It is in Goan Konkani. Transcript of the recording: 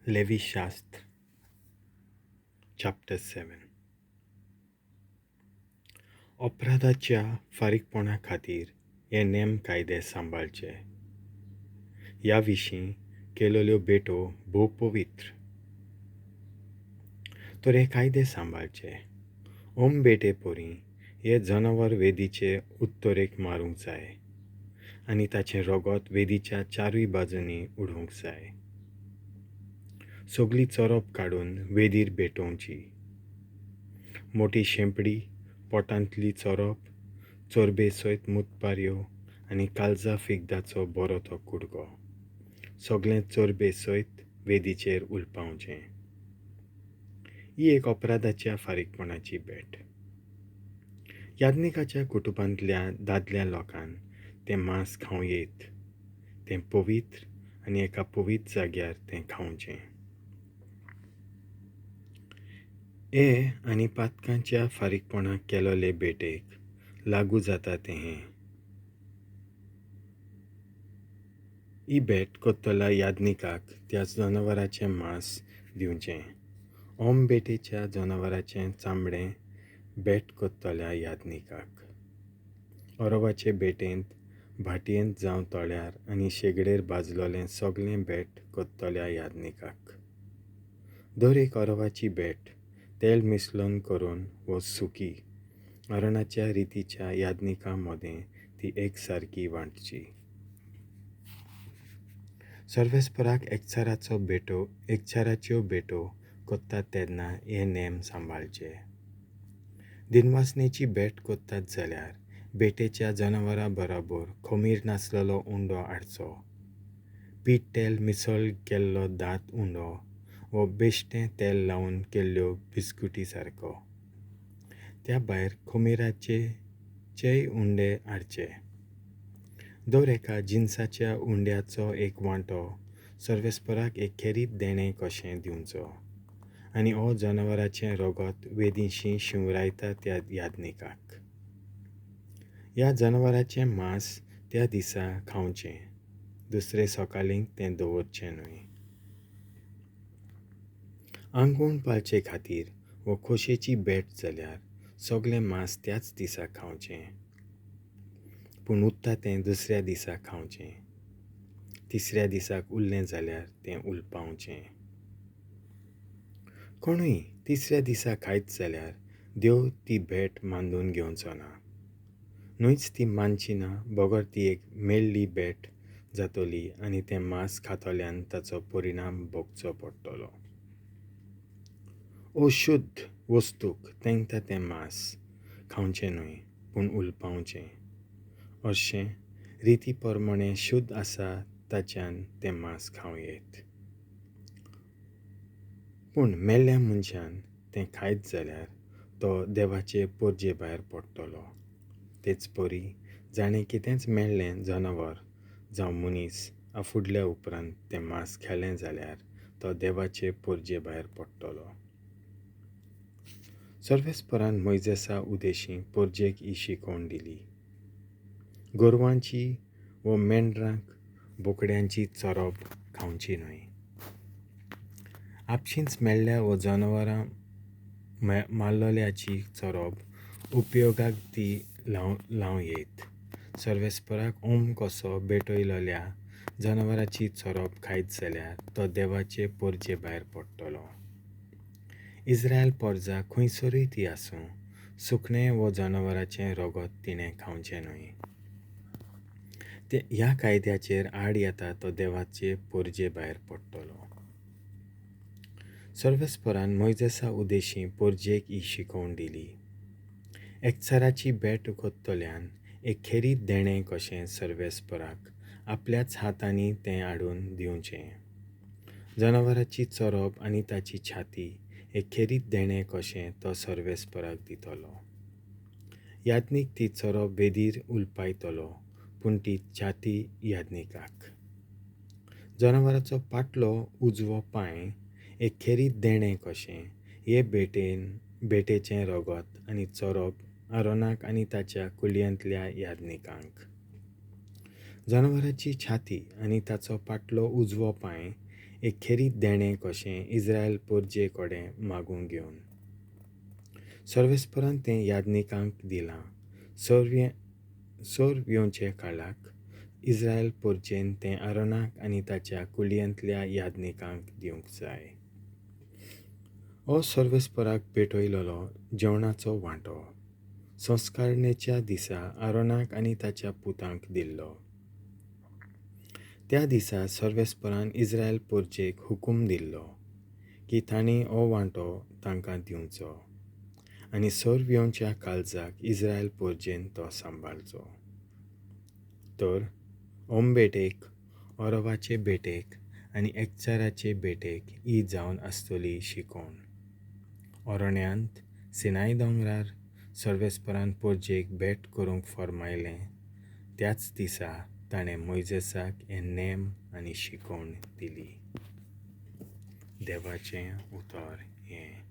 लेवीशास्त्र चॅप्टर 7. अपराधाच्या फारीकपणा खातीर हे नेम कायदे सांबाळचे. ह्या विशीं केलेल्यो भेटो भोव पवित्र. तर हे कायदे सांबाळचे. ओम भेटे परी हे जनावर वेदीचे उत्तरेक मारूंक जाय आनी ताचें रगत वेदीच्या चारूय बाजूंनी उडोवंक जाय. सगली चोरप काडून वेदीर भेटोवची. मोटी शेंपडी, पोटांतली चोरप, चोरबे सयत मुतपारयो आनी कालजा फिगदाचो बरो तो कुडको, सगळें चोरबे सयत वेदीचेर उलपावचें. ही एक अपराधाच्या फारीकपणाची भेट. याज्ञिकाच्या कुटुंबांतल्या दादल्या लोकान तें मांस खावं येत. तें पवित्र आनी एका पवित्र जाग्यार तें खावचें. हे आनी पातकांच्या फारीकपणाक केलोले भेटेक लागू जाता तें हें. ही भेट कोत्तल्या याज्ञिकाक त्या जनावराचें मांस दिवचें. ओम भेटेच्या जनावराचें चामडें भेट कोत्तल्या याज्ञिकाक. अरवाचे भेटेंत, भाटयेंत जावं तळ्यार आनी शेगडेर भाजलोलें सगळें भेट कोत्तल्या याज्ञिकाक. दर एक अरवाची भेट तेल मिसळून करून वो सुकी अरणाच्या रितीच्या याज्ञिकां मदें ती एक सारकी वांटची. सर्वेस्पराक एकचाराच्यो भेटो कोत्तात तेन्ना हे नेम सांबाळचे. दिनवासनेची भेट कोत्तात जाल्यार भेटेच्या जनावरां बराबर खमीर नासलेलो उंडो हाडचो. पीठ तेल मिसळ केल्लो दांत उंडो वो बेश्टें तेल लावन केल्ल्यो बिस्कुटी सारको. त्या भायर खमिराचेय उंडे हाडचे. दर एका जिनसाच्या उंड्याचो एक वांटो सर्वेस्पराक एक खेरीत देणें कशें दिवचो आनी हो जनावराचें रगत वेदीशी शिंवरायता त्या याज्ञिकाक. ह्या जनावराचें मांस त्या दिसा खावचें, दुसरे सकाळीं तें दवरचें न्हय. आंगवण पाळचे खातीर वो खोशयेची भेट जाल्यार सगळें मांस त्याच दिसा खावचें, पूण उरता तें दुसऱ्या दिसा खावचें. तिसऱ्या दिसाक उरलें जाल्यार तें उलपावचें. कोणूय तिसऱ्या दिसा खायत जाल्यार देव ती भेट मानून घेवचो ना, न्हयच ती मानची ना, बगर ती एक मेल्ली भेट जातली आनी तें मांस खातल्यान ताचो परिणाम भोगचो पडटलो. अशुद्ध वस्तूक तेंकता तें मांस खावचें न्हय, पूण उलपावचें. अशें रिती प्रमाणें शुद्ध आसा ताच्यान तें मांस खावं येत. पूण मेल्ल्या मनशान तें खायत जाल्यार तो देवाचे पोरजे भायर पडटलो. तेच परी जाणें कितेंच मेळ्ळें जनावर जावं मनीस आफुडल्या उपरांत तें मांस खालें जाल्यार तो देवाचे पोरजे भायर पडटलो. सर्वेस्परान मोयजेसा उदेशी पोरजेक ही शिकवण दिली. गोरवांची वो मेंढरांक बोकड्यांची चोरप खावची न्हय. आपशींच मेळ्ळ्या वो जनावरां मारलेल्याची चोरप उपयोगाक ती लावं येत. सर्वेस्पराक ओम कसो भेटयलोल्या जनावराची चोरप खायत जाल्यार तो देवाचे पोरजे भायर पडटलो. इस्रायल पोरजा खंयसरूय ती आसूं, सुकणें वो जनावराचें रगत तिणें खावचें न्हय. ह्या कायद्याचेर आड येता तो देवाचे पोरजे भायर पडटलो. सर्वेस्परान मोयजेसा उदेशी पोरजेक ही शिकवण दिली. एकचाराची भेट कोत्तल्यान एक खेरीत देणें कशें सर्वेस्पराक आपल्याच हातांनी तें हाडून दिवचें. जनावराची चोरप आनी ताची छाती एक खेरीत देणें कशें तो सर्वेस्पराक दितलो. याज्ञीक ती चोरप वेदीर उलपायतलो, पूण ती छाती याज्ञिकाक. जनावराचो पाटलो उजवो पांय एक खेरीत देणें कशें हे भेटेचें रगत आनी चोरप आरोनाक आनी ताच्या कुळयांतल्या याज्ञिकांक. जनावराची छाती आनी ताचो पाटलो उजवो पांय एक खेरीत देणें कशें इस्रायल परजे कडेन मागून घेवन. सर्वेस्परान तें याज्ञिकांक दिलां. सोर येवचे काळाक इस्रायल परजेन तें आरोनाक आनी ताच्या कुळयेंतल्या याज्ञिकांक दिवंक जाय. हो सर्वेस्पराक भेटयलेलो जेवणाचो वांटो संस्कारणेच्या दिसा आरोनाक आनी ताच्या पुतांक दिल्लो. त्या दिसा सर्वेस्परान इस्रायल परजेक हुकूम दिल्लो की तांणी हो वांटो तांकां दिवचो आनी सर्व येवच्या काळजाक इस्रायल परजेन तो सांबाळचो. तर ओम भेटेक, ओरवाचे भेटेक आनी एकचाराचे भेटेक ही जावन आसतली शिकवण. अरण्यांत सिनाय दोंगरार सर्वेस्परान परजेक भेट करूंक फर्मायलें त्याच दिसा ताणें मोयजेसाक हे नेम आनी शिकवण दिली. देवाचें उतर हें.